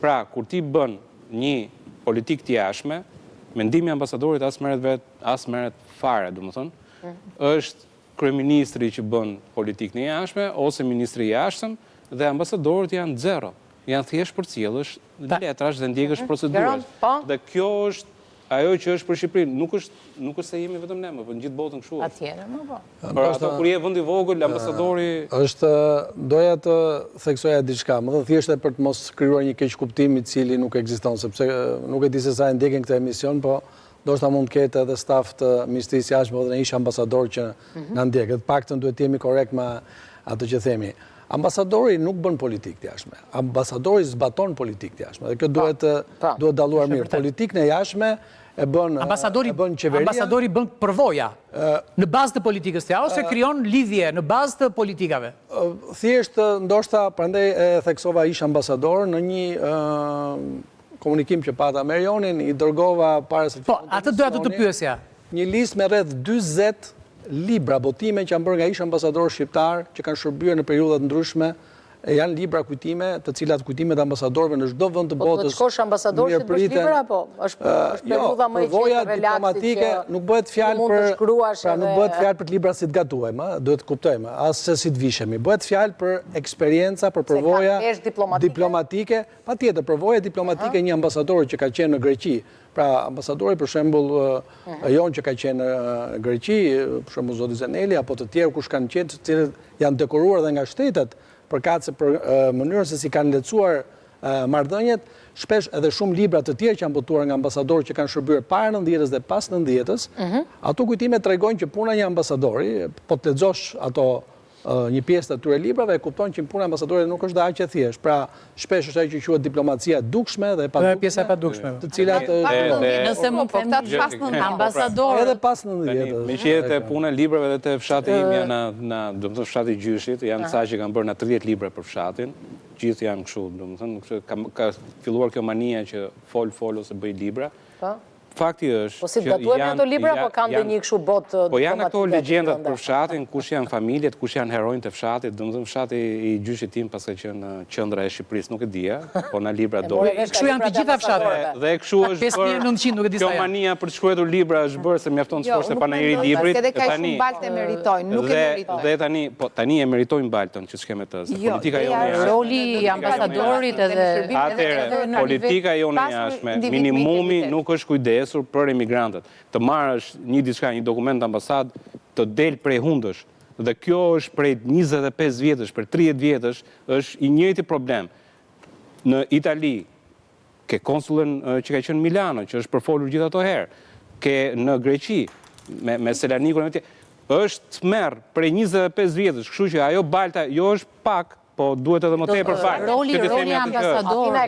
Pra, kur ti bën një politikë të jashtme, mendimi i ambasadorit as merret vet, as merret fare, domethënë, është kryeministri që bën politikën e jashtme ose ministri i jashtëm dhe ambasadorët janë zero. Janë thjesht përcjellës letrash dhe ndjekës procedurash. Po. Dhe kjo është ajo që është për Shqipërinë. Nuk është nuk është se jemi vetëm ne, po në gjithë botën kështu është. Patjetër, më po. Për ato kur je vend i vogël, ambasadori Është doja të theksoja diçka, më thënë thjesht për të mos krijuar një keqkuptim i cili nuk ekziston, sepse nuk e di se sa e ndjekin këtë emision, po ndoshta mund të ketë edhe staf të Ministrisë së Jashtme edhe ish ambasador që mhm. na ndjek. Të paktën duhet të jemi korrekt me atë që themi. Ambasadori nuk bën politikë të jashtme. Ambasadori zbaton politikë të jashtme. Dhe kjo duhet duhet dalluar mirë. Politikën e jashtme e bën ambasadori e bën qeveria. Ambasadori bën përvoja në bazë të politikës të jashtme ose krijon lidhje në bazë të politikave. Thjesht ndoshta prandaj e theksova ish ambasador në një komunikim që pata me Erionin, i dërgova para se të Po, atë doja të të pyesja. Një listë me rreth 40 libra, botime që janë bërë nga ish ambasadorë shqiptar që kanë shërbyer në periudha të ndryshme, e janë libra kujtime, të cilat kujtimet e ambasadorëve në çdo vend të po, botës. Po të shkosh ambasador që të bësh libra apo është është jo, periudha më e qetë relaksit që nuk bëhet fjalë për pra nuk bëhet fjalë për libra si të gatuajmë, ë, duhet të kuptojmë, as se si të vishemi. Bëhet fjalë për eksperienca, për përvoja diplomatike, Patjetër, përvoja diplomatike e një ambasadori që ka qenë në Greqi, pra ambasadori për shembull jonë që ka qenë në Greqi, për shembull zoti Zeneli apo të tjerë kush kanë qenë, të cilët janë dekoruar dhe nga shtetet përkatëse për mënyrën se si kanë lehtësuar marrëdhëniet, shpesh edhe shumë libra të tjerë që janë botuar nga ambasadorë që kanë shërbyer para 90-ës dhe pas 90-ës, mhm. ato kujtime tregojnë që puna e një ambasadori, po të lexosh ato një pjesë të atyre librave e kupton që puna e ambasadorit nuk është dhe aq e thjeshtë. Pra, shpesh është ajo që quhet diplomacia e dukshme dhe e padukshme. Dhe pjesa e padukshme. Të cilat nëse mund po këta të pas në ambasador. Edhe pas 90-ës. Meqë je te puna e librave dhe te fshati im janë na, domethënë fshati i gjyshit, janë ca që kanë bërë na 30 libra për fshatin. Gjithë janë kështu, domethënë, kështu ka ka filluar kjo mania që fol fol ose bëj libra. Po. Fakti është Po si të gatuajmë ato libra, po kanë ndonjë kështu botë Po janë ato legjendat për fshatin, kush janë familjet, kush janë heronjtë e fshatit, domethënë fshati i gjyshit tim paska qenë qendra e Shqipërisë, nuk e dija, po na libra do. Kështu janë të gjitha fshatrat. Dhe kështu është bërë. Nuk e di sa Kjo mania për të shkruar libra është bërë se mjafton të shkosh te panairi i librit. Edhe kaq shumë baltë e meritojnë, nuk e meritojnë. Dhe tani, po tani e meritojnë baltën që s'ke me të, se jo, politika jonë e jashtme. Roli i ambasadorit edhe Atëherë, politika jonë e jashtme, minimumi nuk është kujdesur për emigrantët. Të marrësh një diçka, një dokument në ambasadë, të del prej hundësh. Dhe kjo është prej 25 vjetësh, prej 30 vjetësh, është i njëjti problem. Në Itali, ke konsullen që ka qenë në Milano, që është përfolur gjithë ato herë. Ke në Greqi, me, me Selanikun e me tjerë. Është tmerr prej 25 vjetësh, kështu që ajo balta jo është pak, Po duhet edhe më tepër baltë. Roli, roli ambasador.